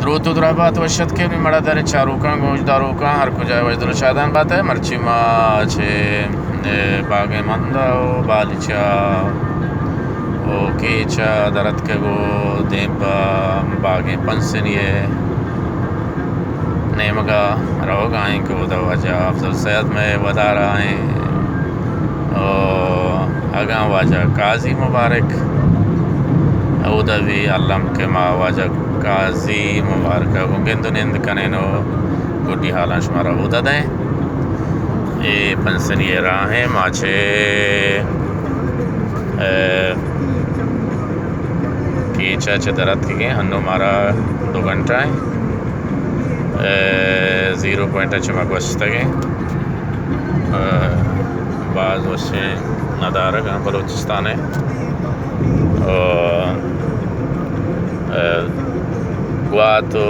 دروت و درابات وش اتکے منی مڑاداریں چاروکاں، گوشداروکاں، ہر کجا وش دل و شادان بات ئے۔ مرچی ما چہ، اے، باگیں مند و بالیچہ و کیچ ءَ در اتکگ و دیم پہ باگیں پنسنی ءِ نیمگ ءَ روگ ءَ ایں کہ اودا واجہ افضل سید مئے ودار ءَ ایں۔ او اگاں واجہ قاضی مبارک، اودا بھی الم کہ ما واجہ قاضی مبارک ءَ گوں گند و نند کنیں و گڈی حالاں شمارا اودا دئیں۔ اے پنسنی ءِ راہ ایں، ما چہ، اے، کیچ ءَ چہ در اتکگیں، انوں مارا دو گھنٹہ ایں۔ اے، زیرو پوائنٹ ءَ چہ ما گوستگیں۔ اے، باز وشیں ندارگ آں بلوچستان ءِ۔ او، اے، گوات و،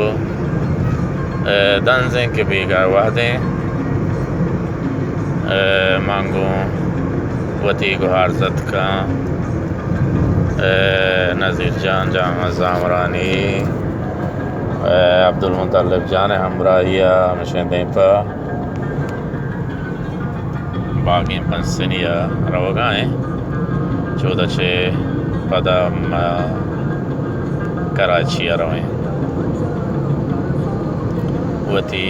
اے، دنزیں کہ بیگاہ وہدیں، اے، من گوں وتی گہار زتکاں، اے، نذیر جان، جان زامرانی، اے، عبدالمطلب جان ءِ ہمراہی ءَ ہمشیں دیم پہ باگیں پنسنی ءَ روگ ءَ ایں۔ چودا چہ پدا ما کراچی ءَ رویں۔ وتی،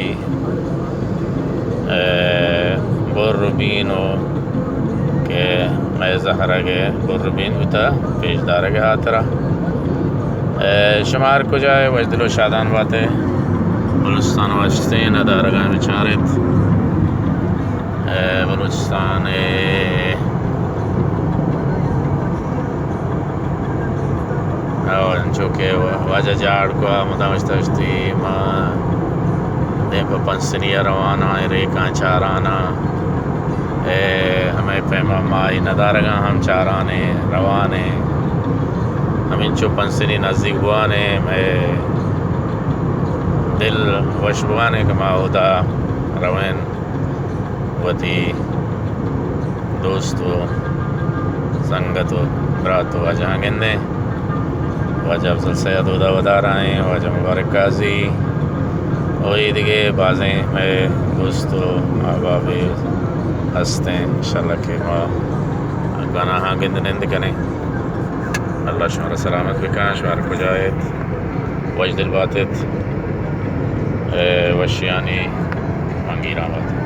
اے، بر و بین و کہ مئے زہرگ ءِ بر و بین بوتہ پیش دارگ ءِ ہاترا۔ اے، شما ہر کجا ئے وش دل و شادان بات ئے۔ بلوچستان ءِ وشیں ندارگاں بچار ایت۔ اے، بلوچستان ءِ او انچو کہ واجہ جاڑ کو مدام اشتہ اشتی ما دیم پہ پنسنی ءَ روان آں، ریکاں چاران آں۔ اے، ہمے پیما ما اے ندارگاں ہم چاران ایں، روان ایں۔ ہمینچو پنسنی نزیک بوان ایں، مئے دل وش بوان ایں کہ ما اودا روین۔ وتی دوست و سنگت و برات و واجہاں گندیں۔ واجہ افضل سید اودا ودار ءَ ایں، واجہ مبارک قاضی و اے دگہ بازیں مئے دوست و احبابے ہستیں۔ انشاءاللہ کہ ما گناہاں گند نند کنیں۔ اللہ شمارا سلامت بکن، شما ہر کجا ایت، وش دل بات ایت، اے، وشیانی منگیراں بات۔